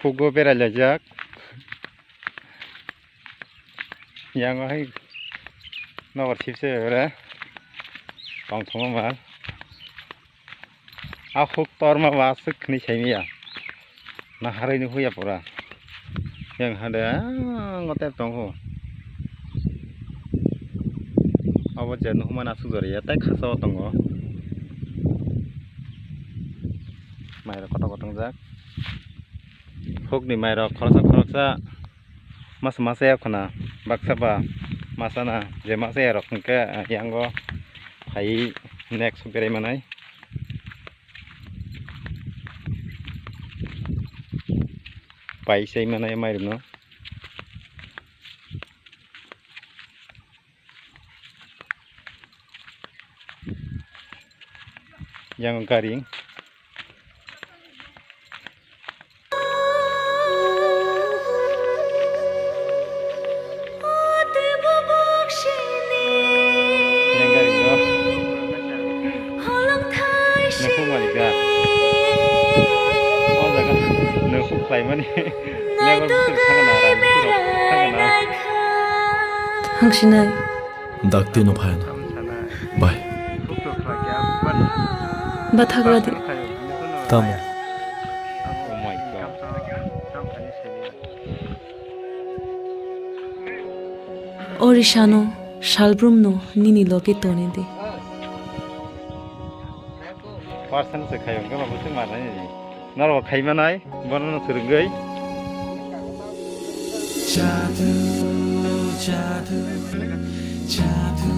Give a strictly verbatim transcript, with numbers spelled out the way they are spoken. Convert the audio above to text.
Hugo berai laijak. Yang hai nobar sipse ore. Tong thoma mal. A huk torma ba aswk khni saimiya. Na harwi ni huya pura. Yang hade, ah, ngote tong ho. Abo je nuhumana aswk jori ya, tai khasa o tongo. Mai rok kotor kotor jak. Huk ni mai rok khoroksa khoroksa. Masa masa ya khuna baksa ba masa na je masa ya rok hwnkhe, ah, yango phai next berai manai. Pai sai manai mai rok no. Yang gari. Yang gari go. Nokho malika. O jaga nokho khlaimani. Lebar butur thangna, rang butur thangna. Hangsinai. Dakti no phayana. Bai. Bathagra di. Tamo. Oh my God. O risano salbrumno nini loge toni di. Person se khayo, khe ma bwswk manai ni. Norok khai manai, bono no swrwngwi. Jadu, jadu, jadu.